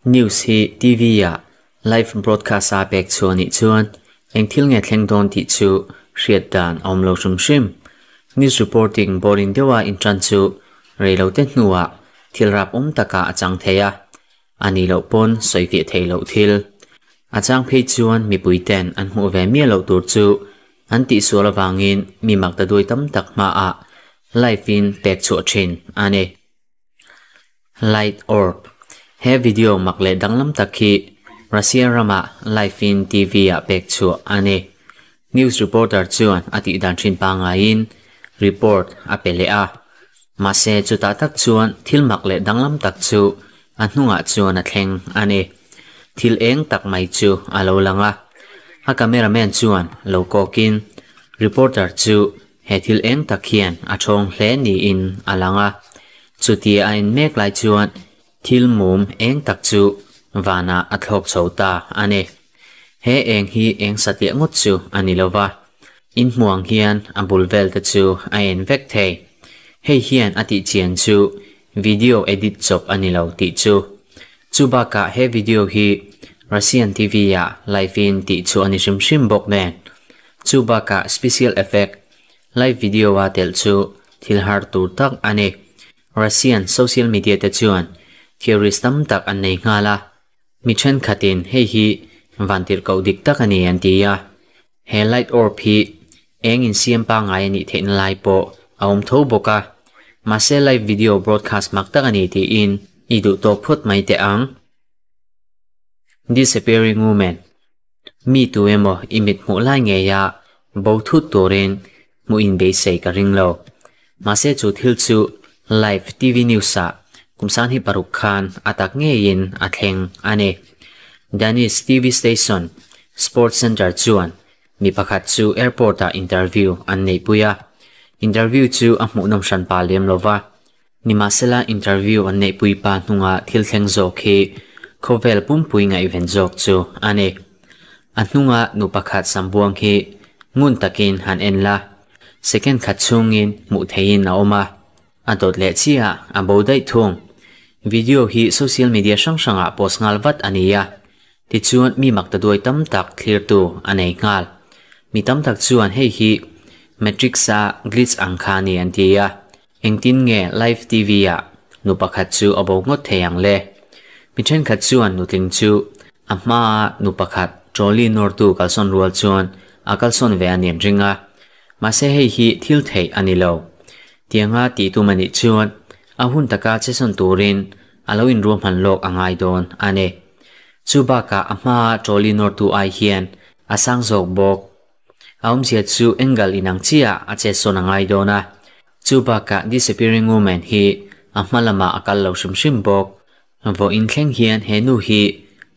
News hi TV ah live broadcast a pek chhuah anih chuan eng thil nge thleng dawn tih chu hriat dan a awm lo hrim hrim. News reporting boring deuha intan chu reilote hnuah thil rap awm takah a chang thei a, a nih loh pawn sawi fiah theih loh thil. A chang phei chuan mipui ten an hmuh ve miah loh tur chu an tihsual avangin mi mak ta duai tam tak hmaah live in pek chhuah thin a ni. Light Orb, He video mak leh danglam tak hi Russia ramah live in TV ah pek chhuah a ni. News reporter chuan a tih dan thin pangaiin report a pe leh a. Mahse chutah tak chuan thil mak leh danglam tak chu a hnungah chuan a thleng a ni. Thil eng tak mai chu a lo lang a. A cameraman chuan lo kawkin reporter chu he thil eng tak hian a thawng hle niin a lang a. Chutia a en mek lai chuan thil mum eng tak chu vanah a thlawk chho ta a ni. He eng hi eng satliah ngawt chu a ni lo va, in hmuang hian a bul vel te chu a en vek thei. Hei hian a tih chian chu video edit chawp a ni lo tih chu. Chu bakah he video hi Russian TV ah live in tih chu a ni hrim hrim bawk nen. Chu bakah special effect live video a telh chu thil har tur tak a ni. Russian social media te chuan theories tam tak an nei nghal a, mi thenkhatin hei hi vantirhkoh dik tak a ni an ti a, he light orb hi eng insiam pangngai a nih theihna lai pawh a awm tho bawk a, mahse live video broadcast mak tak a ni tiin i duh tawk phawt mai teh ang. Disappearing Woman Mi tu emaw i mit hmuh lai ngeia bo thut turin hmuh in beisei ka ring lo. Mahse chu thil chu live TV news ah kum sanghi paruk khan a tak ngeiin a thleng a ni. Danish TV station Sports Center chuan mi pakhat chu airport ah interview an neihpui a. Interview chu a hmuhnawm hranpa lem lova. Nimahsela interview an neihpui pa hnunga thil thleng zawk hi khawvel pumpui ngaihven zawk chu a ni. A hnunga nu pakhat sambuang hi ngun takin han en la, second khat chhungin hmuh theihin a awm a, a dawt leh chiah a bo daih thung. Video hi social media hrang hrangah post nghal vat a ni a, tichuan mi mak ta duai tam tak thlirtu a nei nghal. Mi tam tak chuan hei hi Matrix-a glitch ang kha a ni an ti a. Engtin nge live TV ah nu pakhat chu a bo ngawt thei ang le? Mi thenkhat chuan nutling chu a hmaa nu pakhat trolley nawrtu kalsawn rual chuan a kalsawn ve a nen ring a. Mahse hei hi thil theih a ni lo. Tianga tih tum a nih chuan a hun taka chesawn turin a lo inruahman lawk a ngai dawn a ni. Chu bakah a hmaa trolley nawrtu ai hian a sang zawk bawk. A awmzia chu angle inang chiah a chetsawn a ngai dawn a, chu bakah disappearing woman hi a hma lamah a kal lo hrim hrim bawk. Vawiin thleng hian he nu hi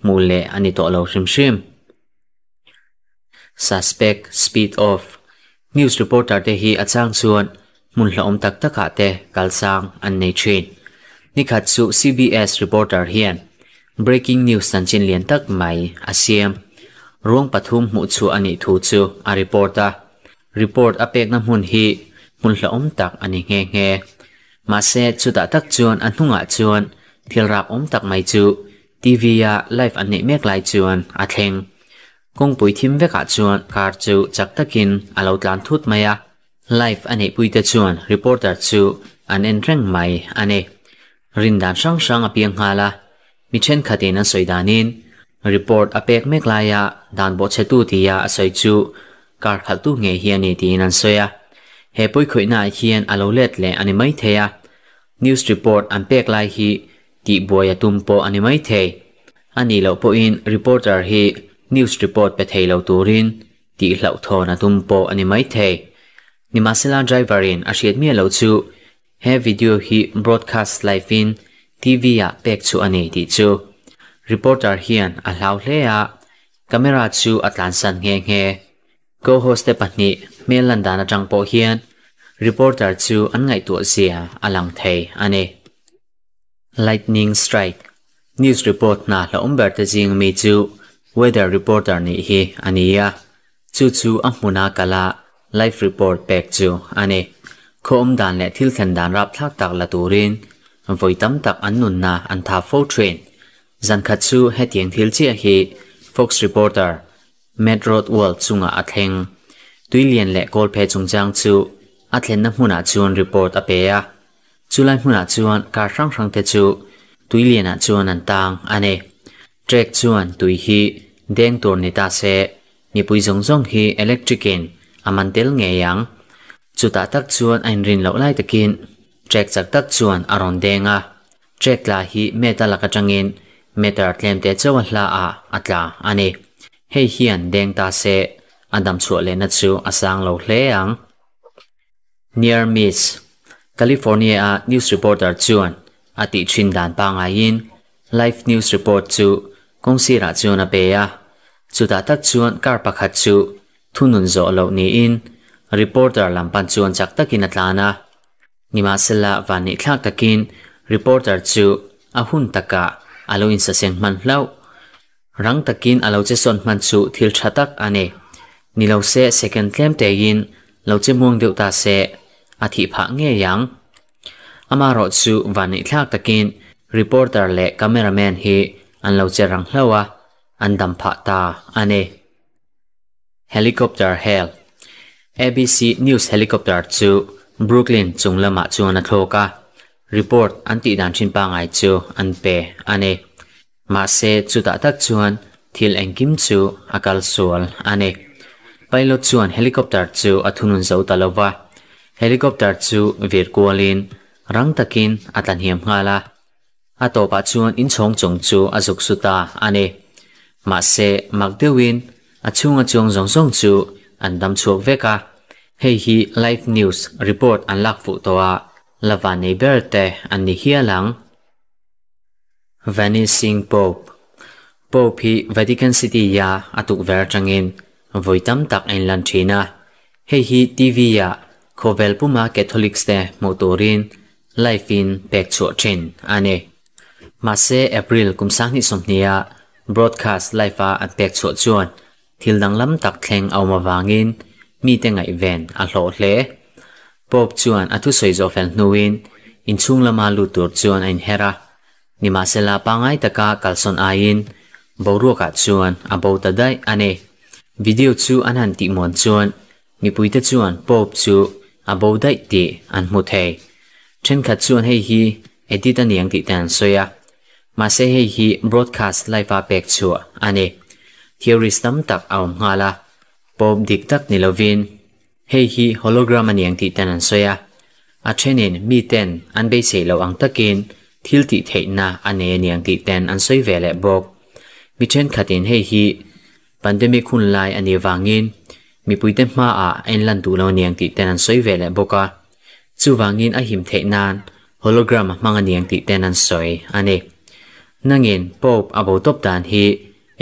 hmuh leh a ni tawh lo hrim hrim. Suspect speed off News reporter te hi a chang chuan hmun hlauhawm tak takah te kalsang an nei thin. Nikhat chu CBS reporter hian breaking news chanchin lian tak mai a siam. Ruang pathum hmuh chhuah a nih thu chu a report a. Report a pekna hmun hi hmun hlauhawm tak a ni nghe nghe. Mahse chutah tak chuan a hnungah chuan thil rap awm tak mai chu TV a live an neih mek lai chuan a thleng. Kawngpui thim vekah chuan car chu chak takin a lo tlan thut mai a, live a neihpuite chuan reporter chu an en reng mai a ni. Rindan hrang hrang a piang nghal a, mi thenkhatin an sawi danin report a pek mek laia dan bawhchhetu tia a sawi chu car khalhtu ngei hi a ni tiin an sawi a. He pawikhawihnaah hian a lo let leh a ni maithei a, news report an pek lai hi Tihbuai a tum pawh a ni maithei. A nih loh pawhin reporter hi news report pe thei lo turin tih hlauhthawn a tum pawh a ni maithei. Nimahsela driver in a hriat miah loh chu he video hi broadcast live in TV ah pek chu a ni tih chu reporter hian a hlau hle a, camera chu a tlansan nghe nghe. Co-host te pahnih hmel lan dan atang pawh hian reporter chu an ngaihtuah zia a lang thei a ni. Lightning strike, News report hna hlauhawm ber te zing mi chu weather reporter nih hi a ni a, chu chu a hmuna kala live report pek chu a ni. Khaw awm dan leh thil thlen dan rapthlak tak la turin vawi tam tak an nunna an tha fo thin. Zan khat chu hetiang thil chiah hi Fox reporter Matt Rodwell chungah a thleng. Tui lian leh kawlphe chungchang chu a thlenna hmunah chuan report a pe a. Chulai hmunah chuan car hrang hrang te chu tui lianah chuan an tang a ni. Trek chuan tui hi deng tur ni ta se, mipui zawng zawng hi electric in a man tel ngei ang. Chutah tak chuan a inrin loh lai takin trek chak tak chuan a rawn deng a. Trek tla hi meter lak atangin meter tlem te chauh a hla ah a tla a ni. Hei hian deng ta se a dam chhuah lehna chu a sang lo hle ang. Near miss, California-a news reporter chuan a tih thin dan pangaiin live news report chu kawngsirah chuan a pe a. Chutah tak chuan car pakhat chu thunun zawh loh niin reporter lam pan chuan chak takin a tlan a. Nimahsela vanneihthlak takin reporter chu a hun takah a lo insaseng hman hlauh. Rang takin a lo che sawn hman chu thil tha tak a ni. Ni lo se second tlem tein lo che muang deuh ta se a thih phah ngei ang. Amaherawh chu vanneihthlak takin reporter leh cameraman hi an lo che rang hlauh a, an dam phah ta a ni. Helicopter hel. ABC News helicopter chu Brooklyn chung lamah chuan a thlawk a, report an tih dan thin pangngai chu an pe a ni. Mahse, chutah tak chuan thil engkim chu a kal sual a ni. Pilot chuan helicopter chu a thunun zo ta lo va, helicopter chu vir kualin rang takin a tla hniam nghal a. A tawpah chuan inchhawng chung chu a zuk su ta a ni. Mahse, mak deuhin a chhunga chuang zawng zawng chu an dam chhuak vek a. Hei hi live news report an lak fuh tawh a, la van nei ber te an ni hial ang. Vanishing Pope Pope hi Vatican City ya a tukverh atangin vawi tam tak a inlan thin a. Hei hi TV ah khawvel puma Catholics te hmuh turin live in pek chhuah thin a ni. Mahse April kum 2020 ah broadcast live a an pek chhuah chuan thil danglam tak thleng a awm avangin mite ngaihven a hlawh hle. Pope chuan a thusawi zawh fel hnuin inchhung lama lut tur chuan a inher a. Nimahsela pangngai taka kalsawn aiin boruakah chuan a bo ta daih a ni. Video chu an han tihmuan chuan mipuite chuan Pope chu a bo daih tih an hmu thei. Thenkhat chuan hei hi edit a ni ang tih te an sawi a. Mahse hei hi broadcast live-a pek chhuah a ni. Theories tam tak a awm nghal a. Pope dik tak ni lovin hei hi hologram a ni ang tih ten an sawi a. A thenin miten an beisei loh ang takin thil tih theihna a nei a ni ang tih ten an sawi ve leh bawk. Mi thenkhatin hei hi pandemic hun lai a nih vangin mipuite hmaah a inlan duh lo a ni ang tih ten an sawi ve leh bawk a. Chuvangin a him theih nan hologram a hmang a ni ang tih ten an sawi a ni. Nangin Pope a bo tawp dan hi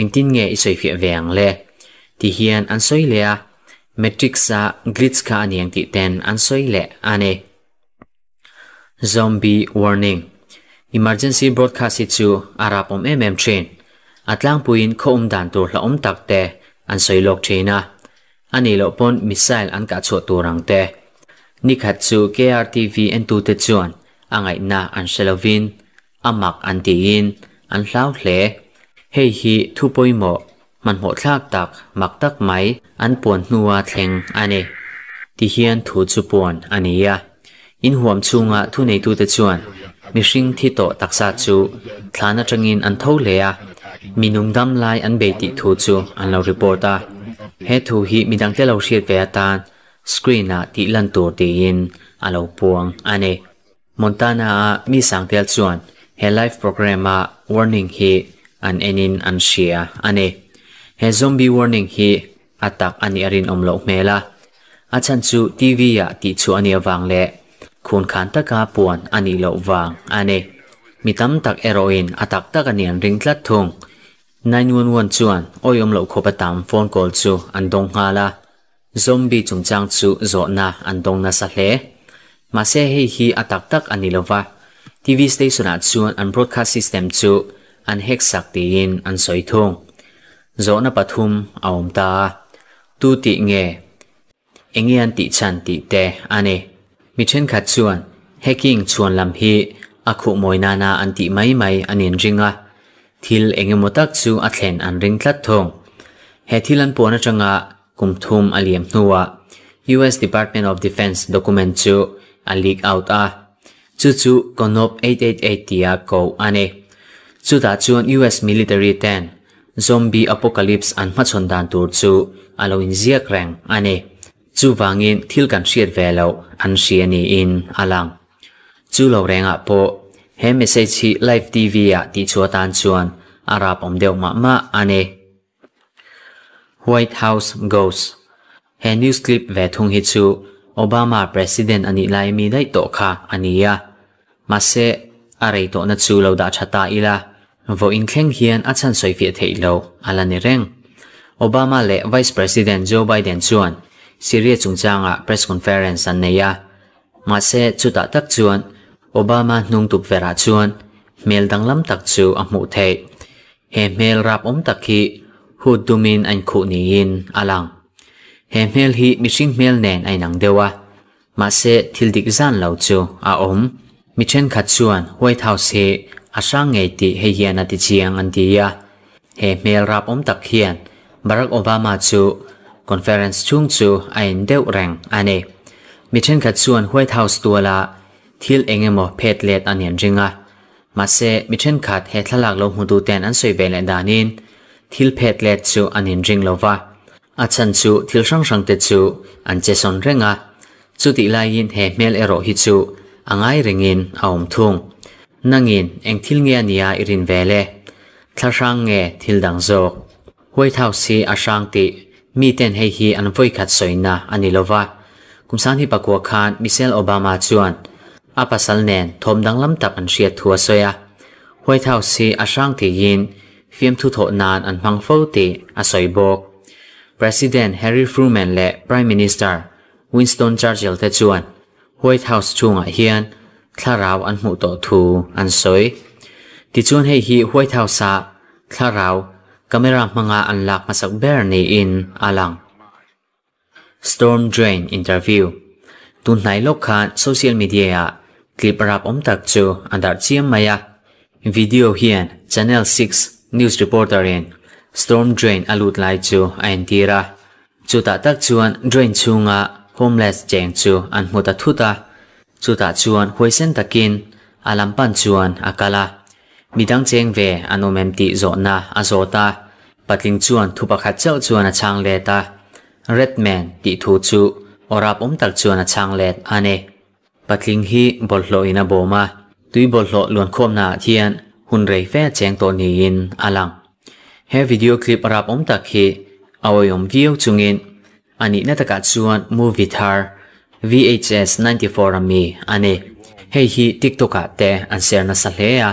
engtin nge i sawifiah ve ang le? Ti hian an sawi leh a, Matrix-a glitch kha a ni ang tih ten an sawi leh a ni. Zombie warning, Emergency broadcast hi chu a rapawm em em thin. A tlangpuiin khaw awm dan tur hlauhawm tak te an sawi lawk thin a. A nih loh pawn missile an kah chhuah tur ang te. Nikhat chu KRTV entute chuan a ngaihna an hre lovin a mak an tiin an hlau hle. Hei hi thu pawimawh hmanhmawh thlak tak mak tak mai an puan hnua thleng a ni. Tihian thu chu puan a ni a. Inhuam chhunga thuneitute chuan mihring thi tawh taksa chu thlan atangin an tho hle a, mi nung dam lai an bei tih thu chu an lo report a. He thu hi midangte lo hriat ve atan screen ah tih lan tur tiin a lo puang a ni. Montana-a mi sangtel chuan he live program-a warning hi an enin an hria a ni. He zombie warning hi a tak a nih a rinawm loh hmel a. A chhan chu TV-ah tihchhuah a nih avang leh khunkhan taka puan a nih loh vang a ni. Mi tam tak erawhin a tak tak a nih an ring tlat thung. 911 chuan awihawm loh khawp a tam phone call chu an dawng nghal a. Zombie chungchang chu zawhna an dawng nasa hle. Mahse hei hi a tak tak a ni lova, TV station-ah chuan an broadcast system chu an hack sak tiin an sawi thung. Zawhna pathum a awm ta a, tu tih nge, enge an tih chhan tih te a ni. Mi thenkhat chuan hacking chhuan lam hi a khuh mawi nana an tih mai mai an inring a, thil eng emaw tak chu a thlen an ring tlat thung. He thil an puan atanga kum thum a liam hnuah US Department of Defense document chu a leak out a, chu chu Conop 888 tia koh a ni. Chutah chuan US military ten zombie apocalypse an hmachhawn dan tur chu a lo inziak reng a ni. Chuvangin thil kan hriat ve loh an hria niin a lang. Chu lo rengah pawh he message hi live TV ah tihchhuah atan chuan a rap awm deuh mah mah a ni. White House Ghost He news clip ve thung hi chu Obama president a nih lai mi daih tawh kha a ni a. Mahse, a rei tawhna chu lo dah tha ta ila, vawiin thleng hian a chhan sawifiah theih loh a la ni reng. Obama leh Vice President Joe Biden chuan Syria chungchangah press conference an nei a. Mahse, chutah tak chuan Obama hnung tukverhah chuan hmel danglam tak chu a hmuh theih. He hmel rap awm tak hi hood dumin a inkhuh niin a lang. He hmel hi mihring hmel nen a inang deuh a, Mahse, thil dik zan lo chu a awm. Mi thenkhat chuan White House hi a hrang ngei tih hei hian a ti chiang an ti a. He hmel rap awm tak hian Barack Obama chu conference chhung chu a en deuh reng a ni. Mi thenkhat chuan White House tuala thil eng emaw phet let a nian ring a. Mahse, mi thenkhat he thlalak lo hmututen an sawi ve leh danin thil phet let chu an inring lo va. A chhan chu thil hrang hrang te chu an che sawn reng a, chutih laiin he hmel erawh hi chu a ngai rengin a awm thung. Nangin eng thil nge a nia i rin ve le? Thla hrang nge thil dang zawk? White House hi a hrang tih miten hei hi an vawikhat sawina a ni lova. Kum sangni pakua khan Michelle Obama chuan a pasal nen thawm danglam tak an hriat thu a sawi a. White House hi a hrang tiin Fiamthu thawh nan an hmang fo tih a sawi bawk. President Harry Truman leh Prime Minister Winston Churchill te chuan White House chhungah hian thlarau an hmuh tawh thu an sawi. Tichuan hei hi White House-a thlarau camera hmanga an lak hmasak ber niin a lang. Storm Drain Interview Tun hnai lawk khan social media-ah clip rap awm tak chu a darh chiam mai a. Video hian Channel 6 news reporter-in storm drain a lut lai chu a entir a. Chutah tak chuan drain chhunga homeless cheng chu an hmu ta thut a. Chutah chuan huaisen takin a lam pan chuan a kal a. Midang cheng ve an awm em tih zawhna a zawt a. Patling chuan thu pakhat chauh chuan a chhang let a. Redman tih thu chu aw rap awm tak chuan a chhang let a ni. Patling hi bawlhhlawh in a bawm a, tui bawlhhlawh luankhawmna ah hian hun rei fe a cheng tawh niin a lang. He video clip rap awm tak hi a awihawm viau chungin a nihna takah chuan movie thar VHS 94 a mi a ni. Hei hi TikTok ah te an share nasa hle a,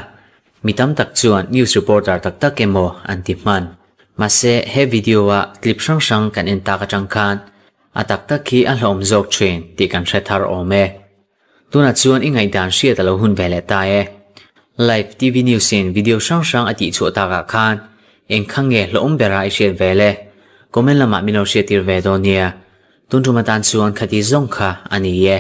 Mi tam tak chuan news reporter tak tak emaw an ti hman. Mahse, he video-a clip hrang hrang kan en tak atang khan a tak tak hi a hlawm zawk thin tih kan hre thar awm e. Tunah chuan i ngaihdan hriat a lo hun ve leh ta e. Live TV news in video hrang hrang a tihchhuah takah khan eng kha nge hlawm bera i hriat ve le? Comment lamah min lo hriattir ve dawn nia. Tun tum atan chuan khati zawng kha a ni e.